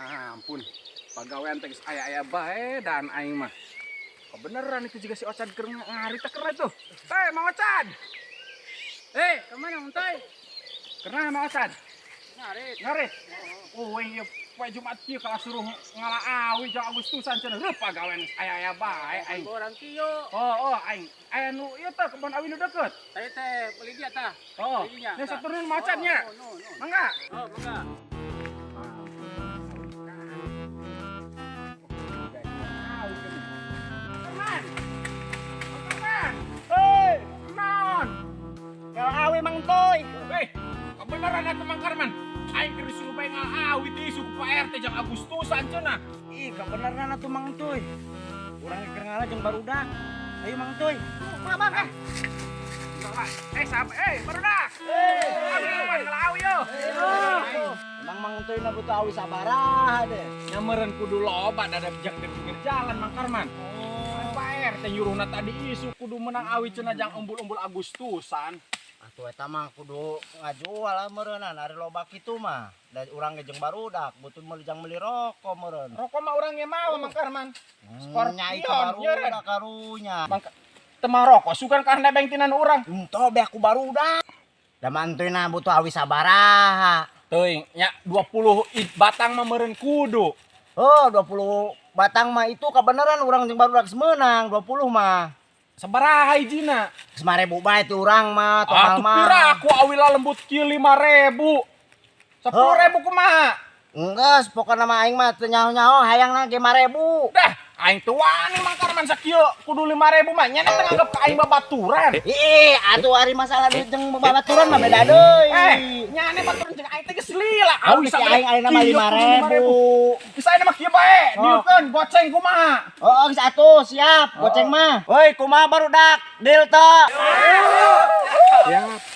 Ampun, pagawean teh geus aya-aya bae dan aing mah. Kebeneran itu juga si Ocad keur ngarit teh keur itu. Hei, Mang Ocad. Eh, kemana Untoy? Keur Mang Ocad? Ngarit. Ngarit. Oh, ieu poe Jumat kieu kalah suruh ngala awi jang Agustusan cenah. Reup pagawean geus aya-aya bae aing. Orang kieu. Oh, aing aya nu ieu teh kebon awi nu deket. Tadi teh beli dia tah. Oh, Belinya, ini tah. Saturin Mang Ocadnya. Oh, no, no. Mangga. Oh, mangga. Teman. Teman. Hei, Non. ngala awi, Mang Toy. Hei, kebenaran atuh, Mang Karman. Aing keur disuruh bae ngala awi di suku Pak RT jang Agustusan cenah. Ih, kebenaran atuh, Mang Toy. Urang keur ngala jeung barudak. Ayo, Mang Toy. Bang, bang, eh. Eh, siapa? Eh, barudak. Eh, awi ngala awi yo. Emang Mang Toy na butuh awi sabaraha deh? Nya meureun kudu loba da jang di pinggir jalan, Mang Karman. Oh. Pak RT nyuruhna tadi isu kudu menang awi cenah jang umbul-umbul Agustusan. Atuh eta mah kudu ngajual lah meureunnan ari loba kitu mah. Da urang ge jeung barudak butuh meuli jang meuli rokok meureun. Rokok mah urang ge mau, Mang Karman. Scorpion, Nya itu nyeureun. barudak karunya. Mang teu mah rokok sugan kana nebeng tinan urang. Entah be aku barudak. Da Mang Toy na butuh awi sabaraha? Teuing nya 20 batang mah meureun kudu. Oh, 20 batang mah itu kebenaran urang jeung barudak geus meunang 20 mah. Sabaraha hijina? 5.000 bae ti urang mah, total Atuh mah. pira aku awi lembut kieu 5.000. 10.000 kumaha? Enggeus, pokona mah aing mah teu nyaho-nyaho hayangna ge 5.000. Dah, aing teu wani, Mang Karman, sakieu kudu 5.000 mah nya teh nganggep ka aing babaturan. Ih, atuh ari masalah duit jeung babaturan mah beda deui. Eh, nyane baturan jeung aing teh geus lila. Awi si aing ayeuna mah 5.000. Geus ayeuna mah kieu bae, Oh. dieukeun goceng kumaha? Oh, geus atuh, siap, goceng mah. Woi, kumaha, barudak? Deal teu? Siap.